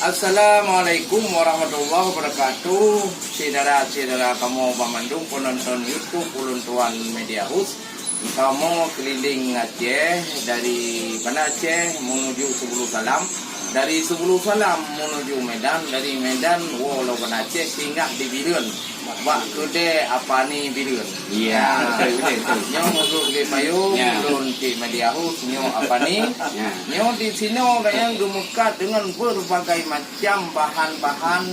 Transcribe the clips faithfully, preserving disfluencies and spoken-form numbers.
Assalamualaikum warahmatullahi wabarakatuh. Syedara-syedara kamoe banmandum penonton YouTube Ulôn Tuan Media House. Kamoe keliling Aceh, dari Banda Aceh menuju Subulu Salam, dari Subulu Salam menuju Medan, dari Medan woe lom Banda Aceh, singgah di Bireuen. Bak keudè Apani Bireuen. Ya, betul, betul, betul. Nyoe meugrôp lé payong, ya, lôn cit Media House, nyoe Apani. Ya. Nyoe di sinoe gayang geumeukat deungon berbagai macam bahan-bahan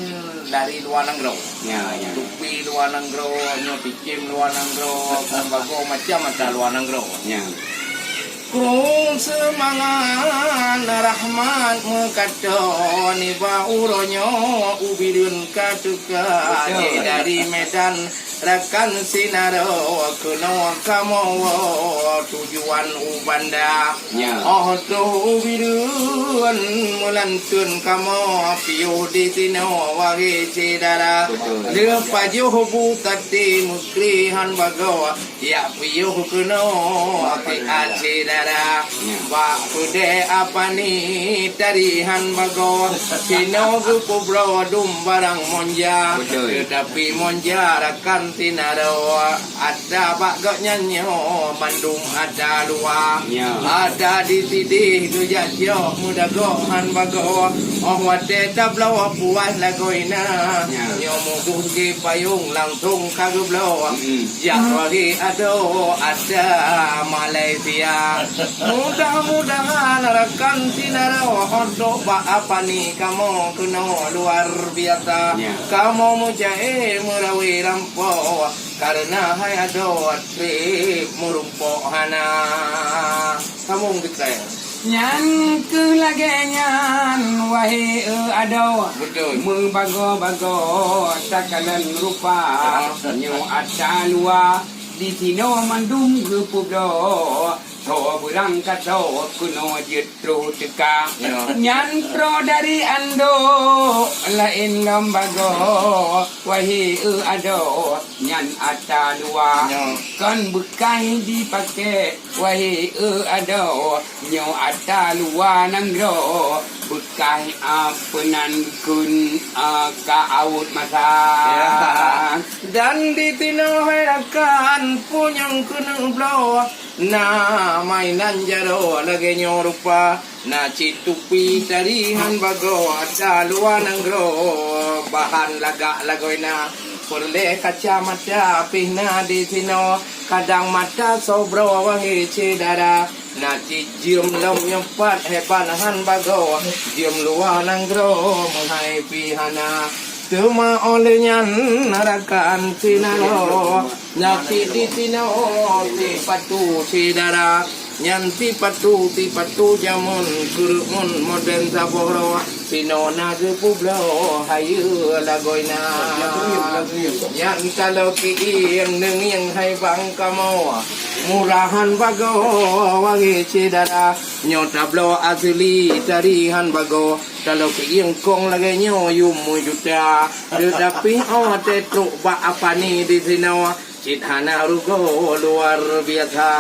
dari luwa nanggroe. Ya, ya. Tupi luwa nanggroe, nyoe picém luwa nanggroe, bagoe macam ata luwa nanggroe. Ya. Krueng seumangat rahmat meukato, nibak uroe nyoe u Bireuen ka teuka. Betul. Jih dari Medan rakan sinaro, keunoe kamoe woe tujuan u Banda. Ya. Óh troh u Bireuen meulanteuen kamoe piôh di sinoe, wahé syedara. Betul. Lheueh pajoh bu katé meukri han bagoe, yak piôh keunoe, syedara. Ya. Bak keudè Apani tari han bagoe, sinoe geupeubloe dum barang monja. Betul. Teutapi monja rakan sinaro, ata bak gobnyan nyoe mandum ata luwa. Ya. Ata di sidéh geujak jok meudagoe han bagoe. Óh watèe tabloe puas lagoina. Ya. Nyoe meuguh gé payong langsong ka geubloe. Mm-mm. Jak wahé adoe ata Malaysia. Mudah-mudahan rakan sinaro, untuk bak Apani kamoe keunoe luar biasa. Ya. Kamoe meucaya meurawé rampo, karena hai adoe trép meurumpok hana. Sambung, Bikrai. Nyan keuh lagèe nyan, wahé eu adoe. Betul. Meubagoe-bagoe takalon rupa. Ah. Nyoe ata luwa di sinoe mandum geupeubloe. Soe beurangkasoe keunoe jeuet troh teuka. Ya. Nyan troh dari Ando, laén lom bagoe, wahé eu adoe, nyan ata luwa. Ya. Kon beukah dipaké, wahé eu adoe, nyoe ata luwa nanggroe, beukah peunan kheun ka awot masa. Ya. Dan di sinoe hai rakan, punyueng keuneuk bloe, na mainan jaroe lagèe nyoe rupa. Na cit tupi tari han bagoe, ata luwa nanggroe, bahan lagak lagoina. Peureulèe kacamata pih na di sinoe, kadang mata sobroe, wahé syedara. Na cit jeuem lom nyoe pat, hebat han bagoe, jeuem luwa nanggroe meuhai pih hana. Teuma óh lheueh nyan rakan sinaro, na cit di sinoe sipatu syedara. Nyan sipatu, sipatu jameun, keureuk ngon modern saboh droe. Sinoe na geupeubloe hayeue lagoina. Nyan taloe keuieng neungieng hai bang kamoe. Murahan bagoe, wahé syedara. Nyoe tabloe asli tari han bagoe. Taloe keuieng kong lagèe nyoe yum meujuta. Teutapi óh watèe trok bak Apani di sinoe, cit hana rugoe luar biasa.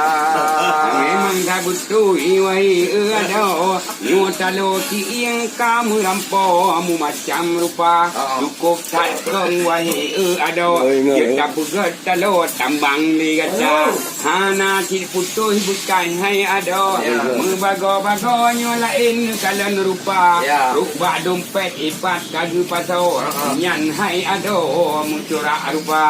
Memang that beutôi, wahé eu adoe. Nyoe taloe keuieng ka meurampoe meumacam rupa. Ah. Cukôp that kong, wahé eu adoe. Oi, oi. Jeuet tapeugöt taloe tambang lé gata. Oh. Hana cit putôh beukah hai adoe. Ya. Meubagoe-bagoe nyoe laén neukalon rupa. Ya. Trok bak dompet ipat ka geupasoe. Ha, ha. Nyan hai adoe meucurak rupa.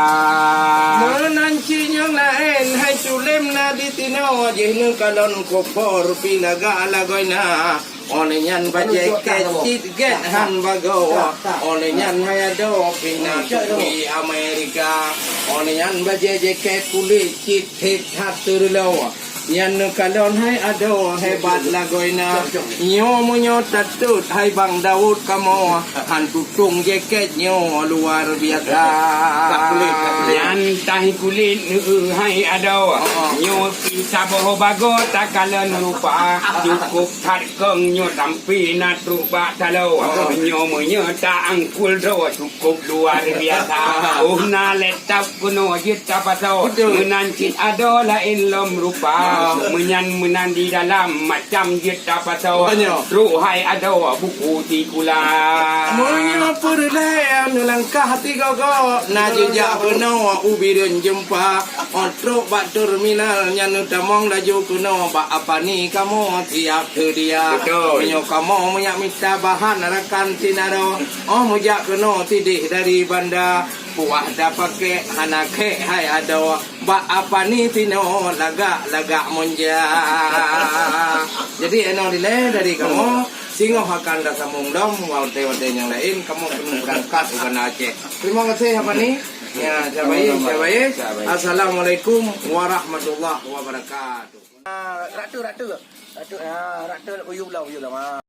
Meunan cit nyang laén hai culém na di sinoe, jih neukalon kupor pih lagak lagoina. Óh lheueh nyan bajèe kèt cit gèt han bagoe. Óh lheueh nyan hai adoe pih na tupi Amerika. Óh lheueh nyan bajèe jakét kulét cit hét that teureuloe. Nyan neukalon hai adoe hebat lagoina. Nyoe meunyoe tatot hai Bang Daud kamoe, han tutong jakét nyoe luar biasa. Nyan tahi kulét neueu hai adoe. Oh. Nyoe pih saboh bagoe takalon rupa. Cukôp that kong nyoe sampoe na trok bak taloe. Oh. Nyoe meunyoe ta-angkul droe cukôp luar biasa. Oh, na lé tap keunoe jeuet tapasoe. Betul. Meunan cit adoe laén lom rupa. Meunyan meunan di dalam macam jeuet tapasoe. Apa nyo? Trok hai adoe buku sikula. Meunyoe peureulée neulangkah hati gogo, na jijak keunoe u Bireuen Jeumpa. Oh, trok bak terminal nyan neutamong laju keunoe bak Apani kamoe siap seudia. Betul. Meunyoe kamoe meunyak mita bahan rakan sinaro, oh, meujak keunoe sideh dari banda. Puah tapakék hana khék hai adoe. Bak Apani sinoe lagak-lagak munja. Jadi, inoe dilée dari kamoe, singoh akan tasambong lom, watée-watée nyang laén kamoe keuneuk beurangkat u Banda Aceh. Terima kasih, Apani. Ya, syabaye, syabaye. Assalamualaikum warahmatullahi wabarakatuh. Ah, ratu, ratu. Ratu, ah, ratu, uyup lah, uyup lah. Ah.